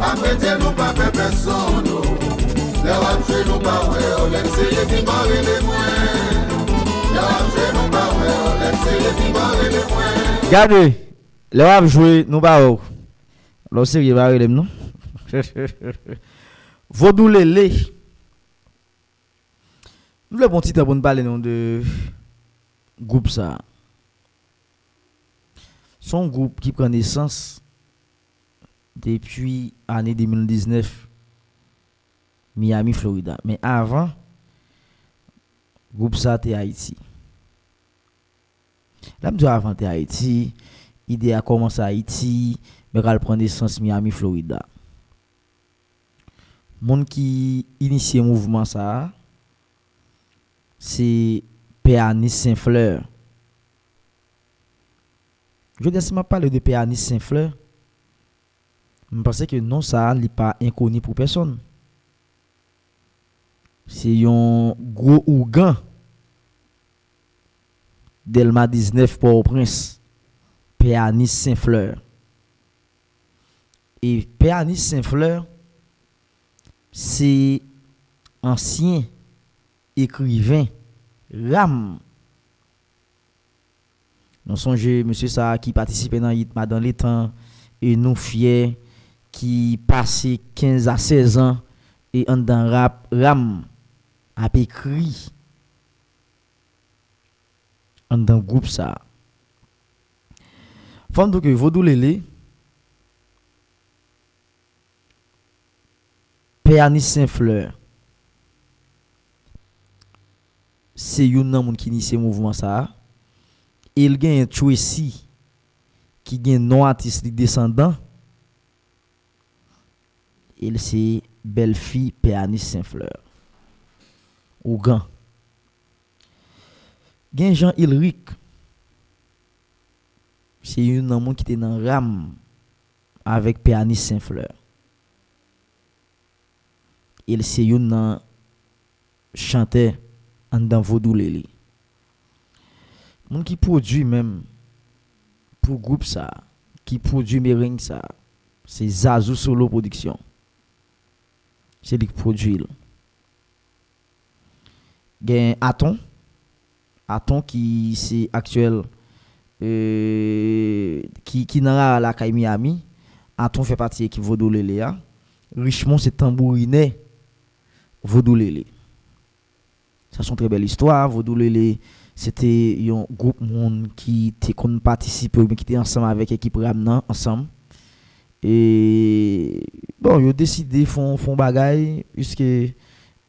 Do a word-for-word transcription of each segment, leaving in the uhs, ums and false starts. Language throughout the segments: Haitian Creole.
Ap rete nou pa pè pèsonn, oh. Lè w ap jwe nou pa wè w, lè m sere pinga w rele mwen. Lè w ap jwe nou pa wè w, lè m sere pinga w rele mwen. Gade, lè w ap jwe nou pa wè w. Lè w serye pa rele m non. Vodou Lele. M vle pran ti tan pou n pale nou de gwoup sa. Se yon gwoup ki pran nesans depi ane de mil diznèf, Miami, Florida. Men avan, gwoup sa te Ayiti. Lè m di w avan te Ayiti, ide a kòmanse Ayiti, men pral pran nesans Miami, Florida. Moun ki inisye mouvman sa a, se Pè Anis Senflè. Jodi a, si m ap pale de Pè Anis Senflè, m panse ke non sa a, li pa enkoni pou pèsonn. Se yon gwo ougan Dèlma diznèf, Pòtoprens, Pè Anis Senflè. E Pè Anis Senflè, se ansyen ekriven ram. Nou sonje mesye sa a ki patisipe nan hit Madan Letan, e nou fyè ki pase kenz a sèz an e anndan rap ram ap ekri anndan gwoup sa a. Fò m di w ke Vodou Lele, Pè Anis Senflè, se youn nan moun ki inisye mouvman sa a. E l genyen Tracy, ki gen non atis li Desandan. E l se bèlfi Pè Anis Senflè. Ougan. Gen Jean Ilric. Se youn nan moun ki te nan ram avèk Pè Anis Senflè. E l se youn nan chantè anndan Vodou Lele. Moun ki pwodui menm pou gwoup sa, ki pwodui mereng sa, se Zazou Solo Production. Se li ki pwodui l. Gen Aton. Aton ki se aktyèl, euh, ki, ki nan rara lakay Miami. Aton fè pati ekip Vodou Lele a. Richemond se tanbourinè Vodou Lele. Sa se yon trè bèl istwa. Vodou Lele, se te yon gwoup moun ki te konn patisipe oubyen ki te ansanm avèk ekip ram nan ansanm. E, bon, yo deside fè yon, fè yon bagay, piske,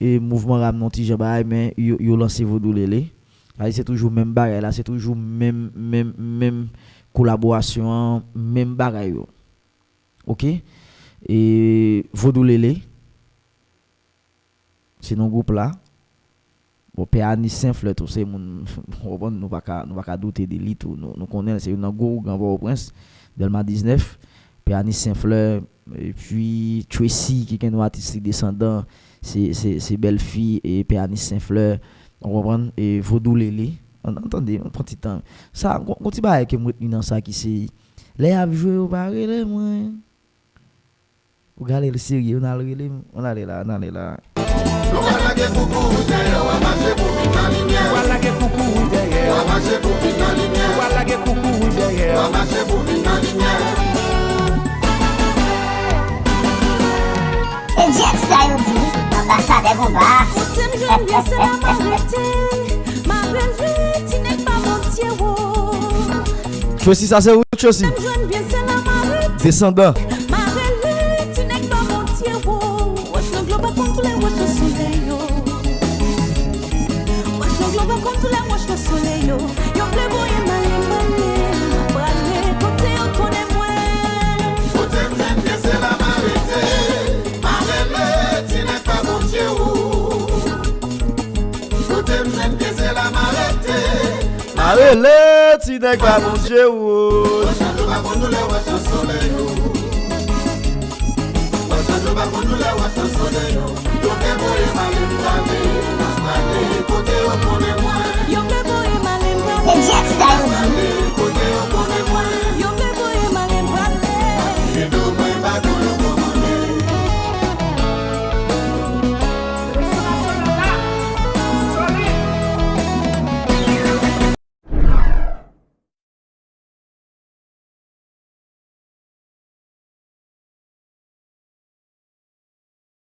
e, mouvman ram nan ti jan bagay, men yo, yo lanse Vodou Lele. Sa vle di se toujou menm bagay la, se toujou menm, menm, menm kolaborasyon an, menm bagay yo. Oke? E, Vodou Lele, se non gwoup la. Bon, Pè Anis Senflè tou, se moun, w konprann, nou pa ka, nou pa ka doute de li tou. Nou, nou konnen l, se youn nan gwo ougan Pòtoprens, Dèlma diznèf. Pè Anis Senflè, epi Tracy, ki gen non atis li Desandan, se, se, se bèlfi e Pè Anis Senflè, w konprann, e Vodou Lele. Ann, ann tande, ann pran ti tan. Sa, gon, gon ti bagay ke m retni nan sa ki se, lè y ap jwe, yo pa rele mwen. Ou gade l serye, ou n al rele m, ou n ale la, ou n ale la. Nou pa lage koukouy dèyè, w a mache pou vin nan limyè. W a lage koukouy dèyè. W a mache pou vin nan limyè. W a lage koukouy dèyè. W a mache pou vin nan limyè. Se Jeff sa yo di, anbasadè Gonba. Kote m jwenn byen se la m a rete. M a rele ti nèg pa Bondye wo. Tracy, sa se ou, Tracy. Kote m jwenn byen se la m a rete. Desandan. M a rele ti nèg pa Bondye wo. Wòch nan dlo pa kontwole wòch nan solèy yo. Wòch nan dlo pa kontwole wòch nan solèy yo. Yo vle voye m ale, m ale, m a prale kote yo konnen mwen. Kote m jwenn byen se la m a rete. M a rele ti nèg pa Bondye wo. Kote m jwenn byen se la m a rete. M a rele ti nèg pa Bondye wo. Wòch nan dlo pa kontwole wòch nan solèy yo. Wòch nan dlo pa kontwole wòch nan solèy yo. Yo te voye m ale, m prale, m a prale kote yo konnen mwen. Yo te voye m ale, m prale. Se Jeff sa yo di,